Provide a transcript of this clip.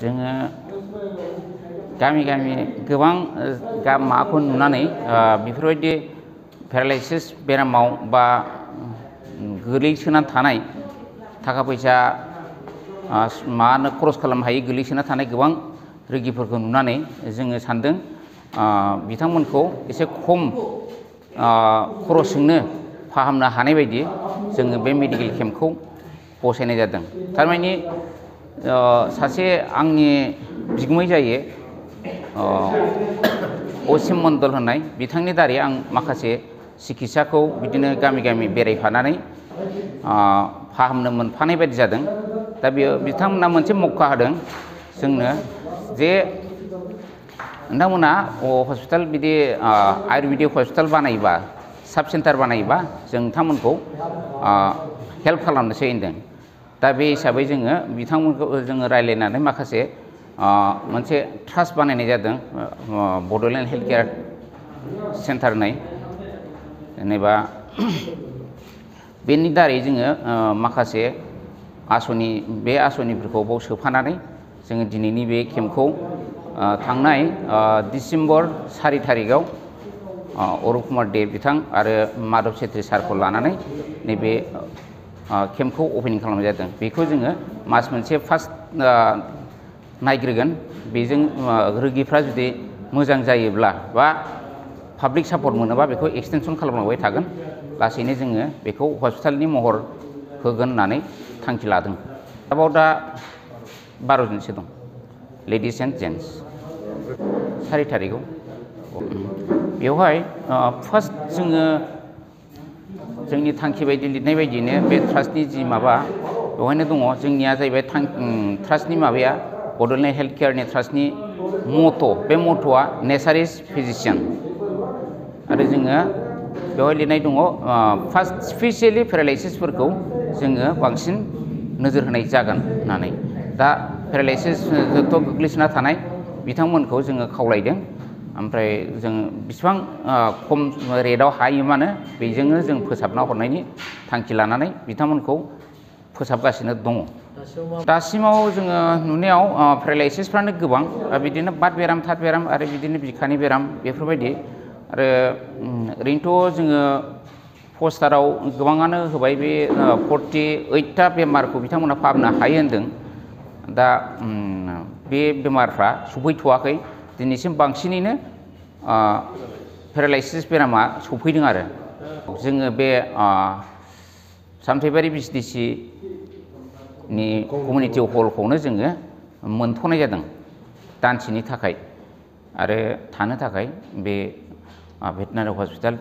जोङो गामि गामि गोबां माबाखौ नुनानै बेफोरबायदि पेरालाइसिस बेरामाव बा गोलैसोना थानाय थाखा फैसा मानो खरस खालामनो हायै गोलैसोना थानाय गोबां रोगिफोरखौ नुनानै जोङो सानदों बिथांमोनखौ एसे खम खरसजोंनो फाहामनो हानाय बायदि जोङो बे मेडिकेल केम्पखौ बसायनाय जादों। थारमाने सासे आंनि बिगुमै जायो असिम मण्डल होननाय बिथांनि दारै आं माखासे सिकित्साखौ बिदिनो गामि गामि बेरायफानानै फाहामनो मोनफानाय बायदि जादों। दा बेयो बिथांमोना मोनसे मौका होदों जोंनो जे नोंथांमोना हस्पिटाल बिदि आयुर्वेदिक हस्पिटाल बानायोबा साब सेन्टार बानायोबा जों नोंथांमोनखौ हेल्प खालामनोसै होनदों। दा बे हिसाबै जोङो बिथांमोनखौ जोङो रायज्लायनानै माखासे मोनसे ट्रास्ट बानायनाय जादों बड'लेण्ड हेल्थ केयार सेन्टार होननाय जेनेबा बेनि दारै जोङो माखासे बे आसनिफोरखौ बाव सोफानानै जोङो दिनैनि बे केम्पखौ थांनाय डिसेम्बर 4 थारिखआव अरुप कुमार दे बिथां आरो माधव छेत्री सारखौ लानानै नैबे केम्पखौ अपेनिं खालामनाय जादों। बेखौ जोङो मास मोनसे फार्स्ट नायग्रोगोन। बेजों रोगिफ्रा जुदि मोजां जायोब्ला बा पाब्लिक सापर्ट मोनोबा बेखौ एक्सटेनसन खालामलांबाय थागोन। लासैनो जोङो बेखौ हस्पिटालनि महर होगोन होननानै थांखि लादों। आरोबाव दा 12 जनसो दं लेडिस एन्ड जेन्टस 4 थारिखआव। बेवहाय फार्स्ट जोङो जोंनि थांखि बायदि लिरनाय बायदियैनो बे ट्रास्टनि जि माबा बेवहायनो दङ जोंनिया जाहैबाय ट्रास्टनि माबाया बड'लेण्ड हेल्थ केयारनि ट्रास्टनि बे मट'आ नेचार इज फिजिशियान आरो जोङो बेवहाय लिरनाय दङ फार्स्ट स्पेसियेलि पेरालाइसिसफोरखौ जोङो बांसिन नोजोर होनाय जागोन होननानै। दा पेरालाइसिसथ' गोग्लैसोना थानाय बिथांमोनखौ जोङो खावलायदों। ओमफ्राय जों बिसिबां खम रेटआव हायो मानो बेजोंनो जों फोसाबना हरनायनि थांखि लानानै बिथांमोनखौ फोसाबगासिनो दङ। दासिमाव जोङो नुनायाव पेरालाइसिसफ्रानो गोबां बिदिनो बात बेराम थात बेराम आरो बिदिनो बिखानि बेराम बेफोरबायदि आरो ओरैनोथ' जोङो पस्टाराव गोबाङानो होबाय बे 48टा बेमारखौ बिथांमोना फाहामनो हायो होनदों। दा बे बेमारफ्रा सफैथ'वाखै दिनैसिम बांसिनैनो पेरालाइसिस बेरामा सफैदों आरो जोङो बे सामथाइबारि बिसडिसि नि कमिउनिटि हलखौनो जोङो मोनथ'नाय जादों दानसेनि थाखाय आरो थानो थाखाय बे भेटेनारि हस्पिटाल